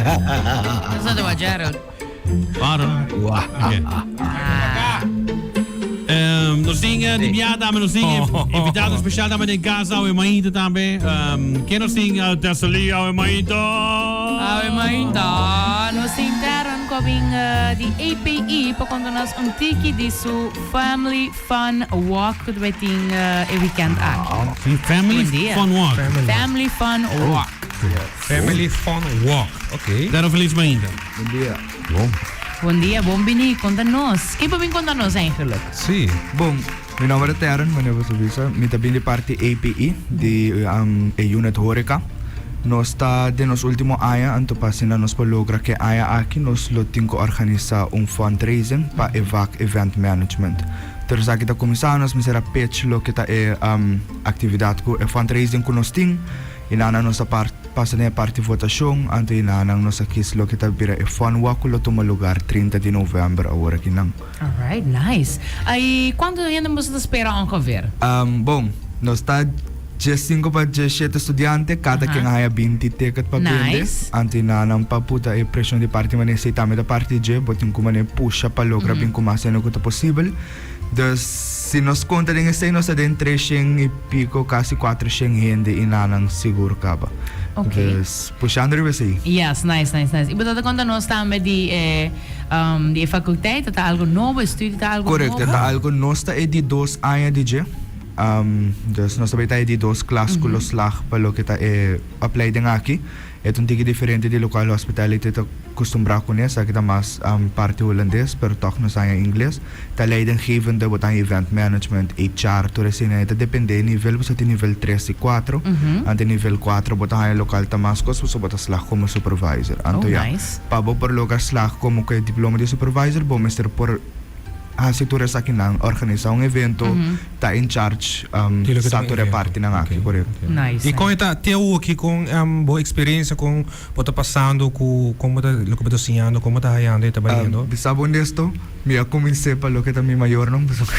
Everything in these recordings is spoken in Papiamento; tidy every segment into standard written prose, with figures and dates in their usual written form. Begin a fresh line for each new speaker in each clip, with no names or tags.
Nos no ta Gerald.
Paro. Okay. Nos tin di bia tambe, nos tin invitado especial tambe den casa, awe mainta tambe. Ken nos tin, Tessely, awe mainta?
Awe mainta nos tin Taron ku a bin di API pa konta nos un tiki di su Family Fun Walk ku ta bai tin e weekend aki.
Family
Bon dia.
Fun Walk.
Family Fun Walk.
Family Fun Walk, ok.
Taron feliz mainta.
Bon dia.
Bon.
Bon dia, bon bini. Konta nos. Ken por bin konta nos eigenlijk?
Sí.
Bon, mi nomber ta Terren, manera boso bisa. Mi ta bin di parti API, di e unit Horeca. Nos ta den nos ultimo aña, anto pa asina nos por logra ke aña aki nos lo tin ku organisa un fundraising pa e vak Event Management. Tur esaki ta kuminsá, nos mester a pitch loke ta e aktividat ku e fundraising ku nos tin. I nan nos a pasa den e parti votashon, anto i nan nos a kis loke ta bira e fun walk ku lo tuma lugar 30 di novèmber awor aki nan.
Alright, nice. I kuantu hende boso ta spera ongeveer?
Bon, nos ta 15 pa 17 studiante, kada ken a haya 20 ticket pa bende. Anto i nan pa puta e preshon di parti manera esei tambe ta parti dje, bo tin ku manera pusha pa logra bin ku mas hende ku ta posibel. Dus si nos konta den esei nos ta den 300 i piko kasi 400 hende i nanan sigur kaba.
Ok.
Dus pushando riba esei.
Yes, nice, nice, nice. I bo ta ta konta nos tambe di e di e fakulteit, ta ta algo nobo, e studio ta algo
Korekto,
nobo?
ta algo nos ta e di dos aña di dje. Dus nos ta bay ta e di dos klas ku lo slag pa loke ta e opleiding aki. E ta un tiki diferente di lokual hospitality ta kustumbrá kuné, esaki ta mas parti hulandes, pero tòg nos haña ingles. Ta leidinggevende, bo ta haña event management, HR, tur esei. E ta dependé e nivel, bo sa tin nivel tres i kuatro. Anto e nivel kuatro bo ta haña lokal ta mas kos, pasobra bo ta slag komo supervisor. Anto ya, pa bo por logra slag komo ku e diploma di supervisor, bo mester por hasi tur esakinan, organisá un evento, ta in charge sa tur e partinan aki, korekto.
Nice.
I kon e ta te awoki kon bo eksperensia kon bo ta pasando ku kon bo ta loke bo ta siñando kon bo ta hayando e ta bayendo?
Bisa bo honesto mi a kumins'é pa loke ta mi mayornan pasobra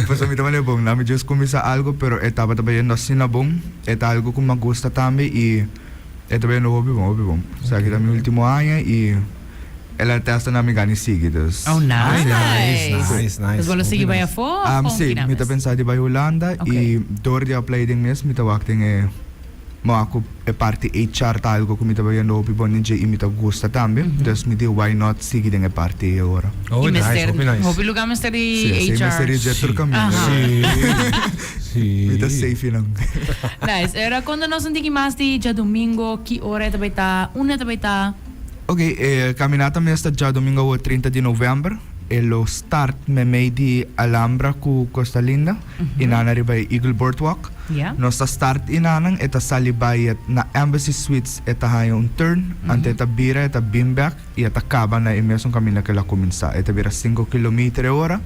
pasobra mi ta manera bon nan mi djis kuminsá algu pero e tabata bayendo asina bon e ta algu ku mi a gusta tambe i e ta bayendo hopi bon hopi bon esaki ta mi ultimo aña i El a testa na mi gani sigui dus.
Oh nice.
Nice, nice, nice.
Dus bo lo sigui bai afó of kon
Si,
kina
mi ta
mes?
pensa di bai Hulanda i dor di opleiding mes mi ta wak den e mi wak ku e parti HR ta algo ku mi ta bayendo hopi bon den dje i mi ta gusta tambe. Dus mi di why not sigui den e parti ei awor.
Oh
I
nice,
mester
hopi nice.
hopi luga mester di
Si, esei
HR.
mester di dje tur kaminda.
Si, si.
Mi ta safe einan.
Nice. Ora konta nos un tiki mas di djadumingo, ki ora e ta bai ta, unda e ta bai ta?
Ok, e caminata mes ta djadomingo awor 30 di november. E lo start memey di Alhambra cu Costa Linda y nan ariba e Eagle Boardwalk. Nos ta start y nanan e ta sali bay na Embassy Suites e ta haña un turn, anto e ta bira e ta bin bek y e ta caba na e mesun caminda cu el a cuminsa. E ta bira cinco kilometer e ora.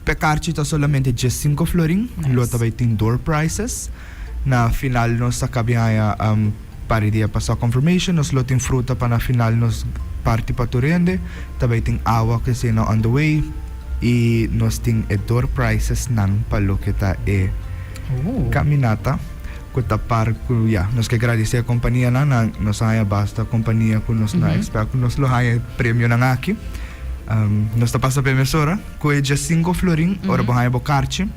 P'e karchi ta solamente 15 florin, lo ta bay tin door prizes. Na final nos ta cabi haña. Par di dia pasá confirmation nos lo tin fruta pa na final nos parti pa tur hende, ta bay tin awa ku esei nan on the way y nos tin e door prizes nan pa loke ta e caminata ku ta par ku ya nos ke gradisé e compania nan nan nos a haña basta compania ku nos no a expect ku nos lo haña e premio nan aki nos ta pasa pa e mesora. Ku e 15 florin, ora bo haña bo karchi,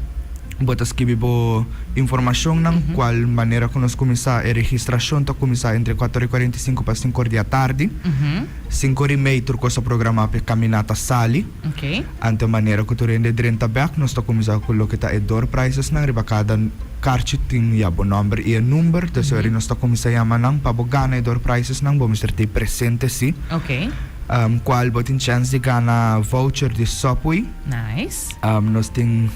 bo ta skibi bo informashonnan, kual manera ku nos kuminsá. E registrashon ta kuminsá entre kuater i 45 pa sinku or di atardi. Sinku or i mei tur kos ta programá pa e kaminata sali. Anto manera ku tur hende drenta bèk, nos ta kuminsá ku loke ta e door prizesnan. Riba kada karchi tin ya bo nòmber i e number. Des ora nos ta kuminsá yama nan pa bo gana e door prizesnan, bo mester ta ei presente sí. Cual bo tin chance di gana voucher di Subway.
Nice.
Nos tin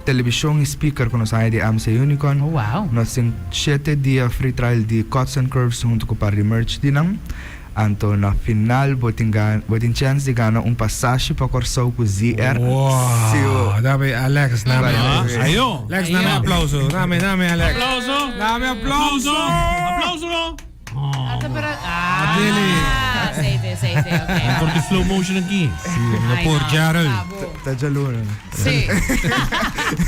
television y speaker cu nos haya di MC Unicorn.
Oh wow.
Nos tin shete dia free trial di Cuts and Curves hunto cu par di merch di nan. Anto na final bo tin bo tin chance di gana un pasashi pa Corsou cu ZR.
Wow. Dame Alex, dame.
Ayo.
Alex, dame aplauso. Dame, dame Alex.
Aplauso.
Dame aplauso.
Aplauso.
Ah, pero, ah, aceite, aceite, ok.
Por di slow motion aki.
Si, no por Gerald.
Ta djaluna.
Si.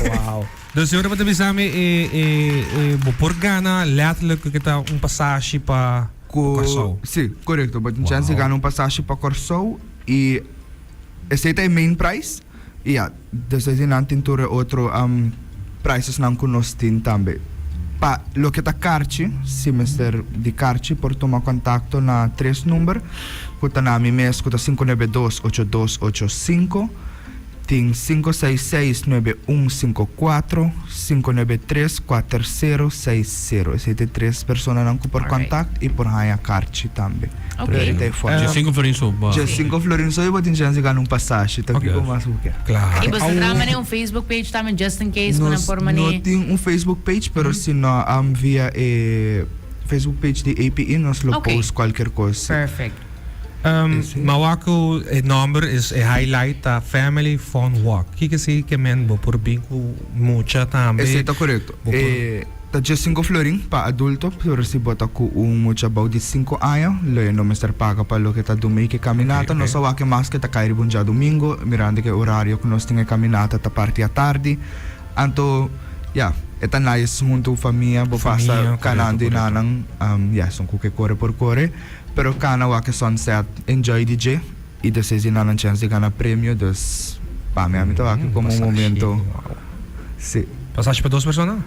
Wow. Dus yo tabata bisa mi e e e bo por gana letterlijk ku ta un pasashi pa Kòrsou.
Si, korekto. Bo tin chance di gana un pasashi pa Kòrsou i esei ta e main prize. I ya, despues di nan tin tur e otro prizesnan ku nos tin tambe. Pa loke ta karchi, si mester di karchi por tuma kontakto na tres number ku ta na mi mes ku ta 592 8285. Tin sinku seis seis nuebe un sinku kuatro, sinku nuebe tres kuater sero seis sero. Esei ta e tres personanan ku por kontakt i por haña karchi tambe.
Ok.
Pero ta e forma.
Dje sinku florin so ba.
Dje sinku florin so i bo tin chèns di gana un pasashi. Ta kiko mas bo ke?
Klaro.
I bo sa traha manera un Facebook page tambe just in case ku nan
Nos
por
no
manera.
tin un Facebook page pero si no via e Facebook page di APE nos lo post kualkier kos.
Perfect.
Ma wak ku e nomber is e highlight ta Family Fun Walk. Kiko esei ke men bo por bin ku mucha tambe?
Esei ta korekto.
Bo por.
E ta dje sinku florin pa adulto, pero si bo ta ku un mucha bou di sinku aña lo e no mester paga pa loke ta dumi ke kaminata. Nos a wak e mas ke ta kai riba un djadumingo, mirando ke orario ku nos tin e kaminata ta parti atardi. Anto, ya, e ta nice huntu ku famia, bo pasa
Famia,
kanando
korekto,
i
korekto.
nanan. Ya, esun ku ke kore por kore. Pero cana wak e sunset enjoy di dje y despues di nan nan chance di gana premio dus pa mi ami ta wak como un momento si.
Pasashi pa dos persona?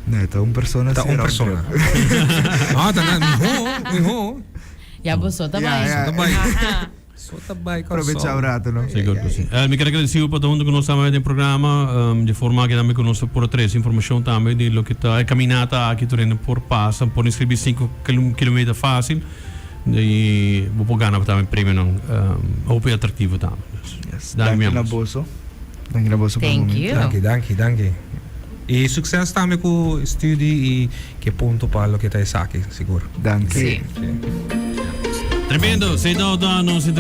No e ta un persona
Ta
si
un
round
persona.
trip.
No ta na miho miho.
Ya bo so ta
Ya,
bai.
ya.
So ta bai.
Aha.
So ta bai
Aprovecha
Kòrsou.
un rato no.
Sigur ku si. Mi ker agradesido pa ta huntu ku nos tambe den programa. Di forma aki tambe ku nos por a trese informashon tambe di loke ta e kaminata aki tur hende por pasa, por inskribí sinku kilometer fásil i bo por gana tambe premionan hopi atraktivo tambe.
Yes.
Danki mi
Danki na
ambos.
boso. Danki na boso pa e
Thank
momento.
you.
Danki, danki, danki. I sukses tambe ku studi i ke punto pa loke ta esaki, sigur.
Danki.
Sí.
Tremendo! Sey ta nos entrevista.